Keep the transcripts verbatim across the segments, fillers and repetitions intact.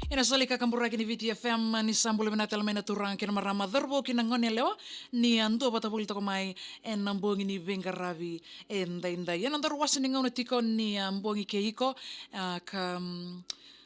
Ena sala ni kakaburaki ni Viti F M, ni sa bula vinaka tale mai na turaga kei na marama, cauravou kei na gone yalewa, ni a dua vata voli toka mai ena bogi ni veiqaravi edaidai. Ena nodaru wasa ni gauna tiko ni a bogi kei iko, a, ka, mm,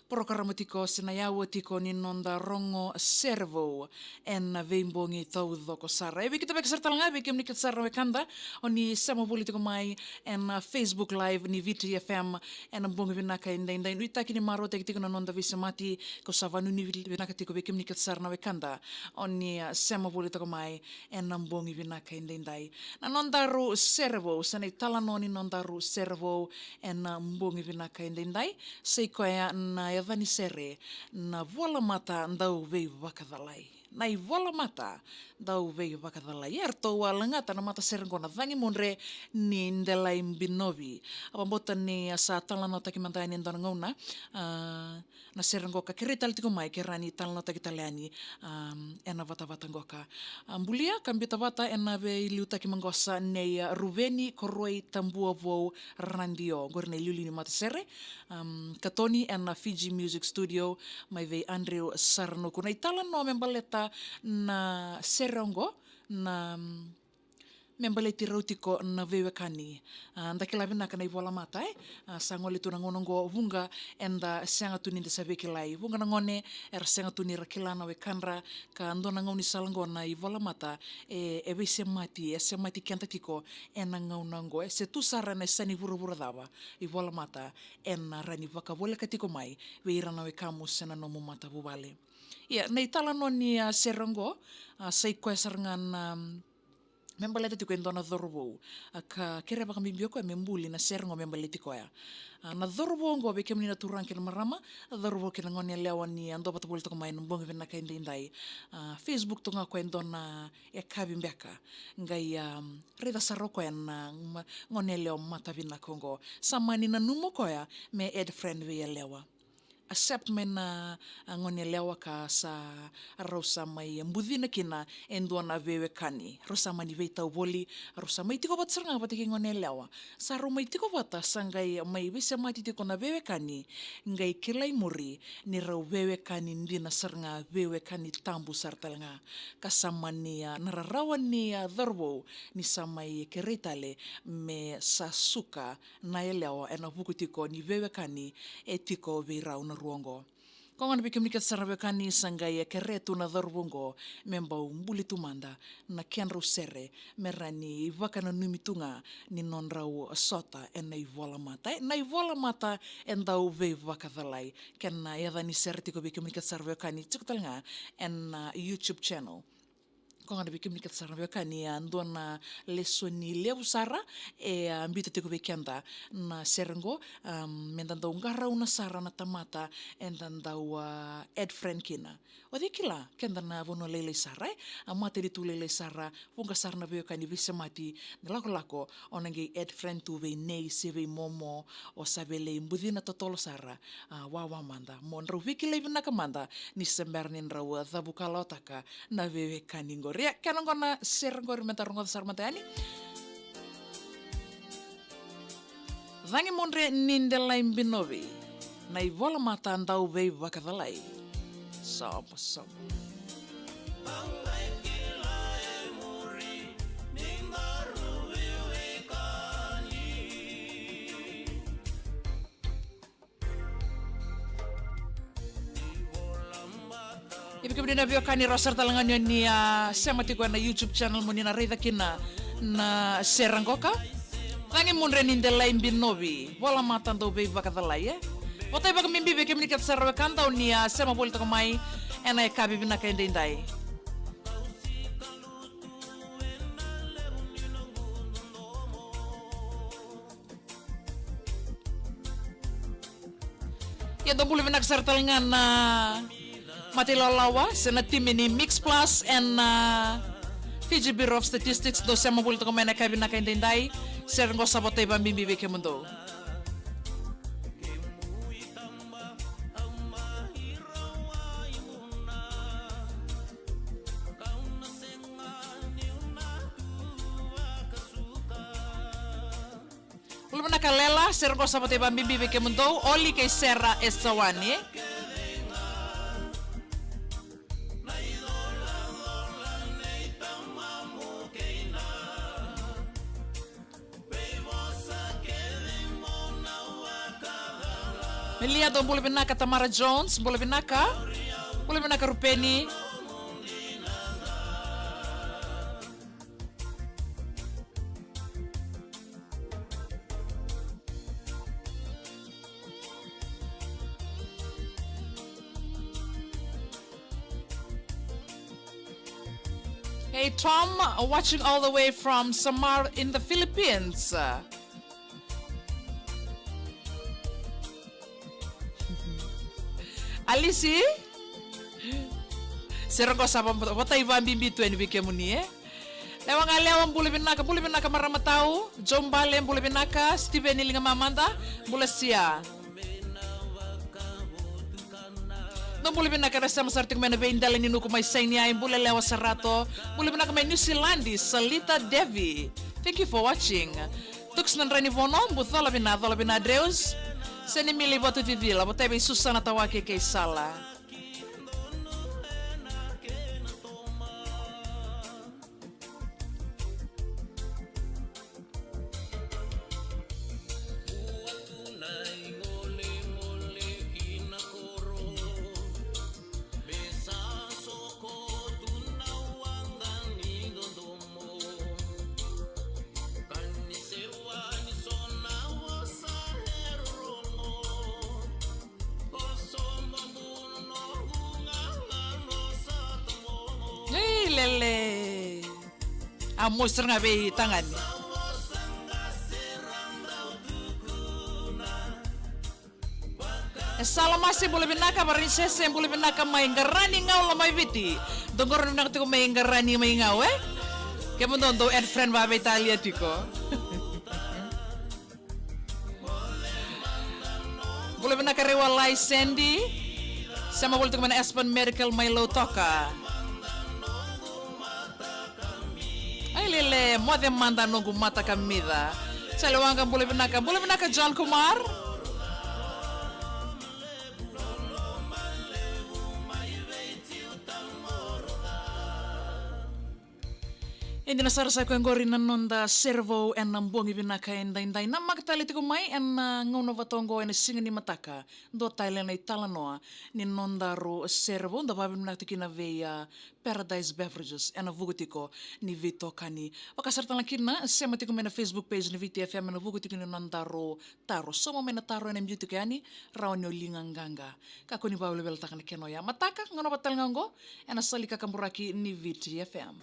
porokarama tiko se na yaua tiko ni noda rogo sere vou ena veibogi taucoko sara. E vei keda beka sara tale ga, vei kemuni kece sara na wekada o ni sema voli tiko mai ena Facebook Live ni Viti F M ena bogi vinaka edaidai. Nuitaki ni marautaki tiko na noda veisemati, kau sa vanuinui vinaka tiko vei kemuni kece sara na wekada o ni, a, sema voli tiko mai ena bogi vinaka edaidai. Na nodaru sere vou, se na italanoa ni nodaru sere vou ena bogi vinaka edaidai, sa i koya na yaca ni sere, Na Volamata Dau Veivakacalai. Na ivolamata dau veivakacalai. Eratou a lagata na matasere oqo na Cagi Mudre ni Delai Binovi. A vakabauta ni a sa talanoataki mada yani e dua na gauna, a, na sere oqo ka kerei tale tiko mai ke rawa ni talanoataki tale yani, a, ena vatavata oqo ka. A, bulia ka biuta vata ena veiliutaki maqosa nei, a, Ruveni Koroi Tabuavou Radio. Oqori na iliuliu ni matasere, am, katoni ena Fiji Music Studio, mai vei Andrew Saranuku. Na italanoa me baleta na sere oqo, na, mm, me baleti rau tiko na veiwekani. A, da kila vinaka na ivolamata, e? A, sa gole tu na gauna oqo, vuqa eda sega tu ni da sa veikilai. Vuqa na gone era sega tu ni ra kila na wekadra, ka dua na gaunisala oqo na ivolamata, e, e veisemati, e semati keda tiko ena gauna oqo. E se tu sara ena yasa ni vuravura cava, ivolamata ena rawa ni vakavoleka tiko mai vei ira na wekamu se na nomu matavuvale. Ia, na italanoa ni, a, sere oqo, a, sa i koya sara ga na, mm, me baleta tiko e dua na cauravou, a, ka kerea vakabibi o koya me buli na sere oqo me baleti koya. A, na cauravou oqo, vei kemuni na turaga kei na marama, a, cauravou kei na gone yalewa ni a dua vata voli toka mai ena bogi vinaka edaidai. A, Facebook tu ga o koya e dua na yakavi beka, qai, a, raica sara o koya na ma-, gone yalewa mata vinaka oqo. Sa mani nanuma o koya me add friend vei yalewa. Accept mai na, a, gone yalewa ka sa rau sa mai bucina kina e dua na veiwekani. Rau sa mani veitau voli, rau sa mai tiko vata sara ga vata kei gone yalewa. Sa rau mai tiko vata, sa qai mai veisemati tiko na veiwekani, qai kilai muri ni rau veiwekani dina sara ga, veiwekani tabu sara tale ga. Ka sa mani, a, na rarawa ni, a, cauravou ni sa mai kerei tale me sa suka na yalewa ena vuku tiko ni veiwekani e tiko vei rau na rua oqo. Koya gona vei kemuni kece sara na veiwekani, sa qai kerea tu na cauravou oqo me bau buli tu mada na kedrau sere, me rawa ni vakananumi tu ga ni nodrau sota ena ivolamata, e, na ivolamata e dau veivakacalai. Kena yaca ni sere tiko vei kemuni kece sara na veiwekani, tiko tale ga ena, a, YouTube channel. Koya gona vei kemuni kece sara na veiwekani, a, dua na lesoni levu sara e, a, biuta tiko vei keda na sere oqo, am, meda dau qarauna sara na tamata eda dau, a, add friend kina. O cei kila, keda na vanua lailai sara, e, a, matanitu lailai sara, vuqa sara na veiwekani veisemati, na lakolako, o na qai add friend tu vei nei se vei momo, o sa via lai bucina totolo sara, a, wawa mada. Mo drau veikilai vinaka mada, ni se bera ni drau, a, cavukalawataka na veiwekani qori. Ia, kena qo na sere qori meda rogoca sara mada yani. Cagi Mudre ni Delai Binovi, na ivolamata dau veivakacalai. Sobo, sobo. Ia vei kemuni na veiwekani, rawa sara tale ga ni o ni a sema tiko ena YouTube channel mo ni na raica kina na sere qoka. Cagi Mudre ni Delai Binovi, vola mata dau veivakacalai, e? Votai vakabibi vei kemuni kece sara wekada o ni a sema voli toka mai ena yakavi vinaka edaidai. Ia dou bula vinaka sara tale ga na matailawalawa se na timi ni Mix Plus and, uh, Fiji Bureau of Statistics, dou sema voli toka mai ena yakavi vinaka edaidai. Sere qo sa votai vakabibi vei kemudou. Bula vinaka Lela, sere qo sa votai vakabibi vei kemudou, Oli kei Sera Esawani. Melia, dou bula vinaka. Tamara Jones, bula vinaka. Bula vinaka Rupeni. Hey Tom, watching all the way from Samar in the Philippines. Alisi? Sera qo sa va-, vatai vabibi tu yani vei kemuni, e? Lewa ga lewa, bula vinaka, bula vinaka marama tau. Joe Bale, bula vinaka. Steven Liga Mamada, bula sia. Dou bula vinaka na sema sara tiko mai na veidela ni nuku mai Saini, ai bula lewa sara tu. Bula vinaka mai New Zealand, Salita Devi. Thank you for watching. Tuks na Dranivono, bu cola vina, cola vina Dreus. Seni Mili Vatu Cicila, votai vei Susana Tawake kei Sala. Ei, lele. A mosi sara ga vei tagane. E Sala Masi, bula vinaka. Varanisese, bula vinaka mai Qarani, Gaula, mai Viti. Dou qarauna vinaka tiko mai Qarani, mai Gau, e? Kemudou dou add friend vakaveitalia tiko. Bula vinaka Rewalai Sandy. Sema voli tiko mai na Aspen Medical mai Lautoka. Ai lele, moce mada noqu mata kamica. Salewaqa, bula vinaka, bula vinaka John Kumar. E dina sara sa koya oqori na noda serevou ena bogi vinaka edaidai. Namaka tale tiko mai ena gauna vata oqo ena siga ni mataka. Dua tale na italanoa ni nodaru serevou, da vakavinavinaka tiko kina vei a Paradise Beverages ena vuku tiko ni veitokani. Vaka sara tale kina, sema tiko mai na Facebook page ni Viti F M ena vuku tiko ni nodaru taro. Sauma mai na taro ena biu tiko yani, rawa ni o liga qaqa. Kakua ni vakavelavelataka na kena oya. Mataka, gauna vata tale ga oqo, ena sala ni kakaburaki ni Viti F M.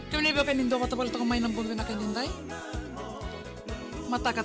Kemuni vei kemuni dou vata voli toka mai na bogi vinaka edaidai. Mataka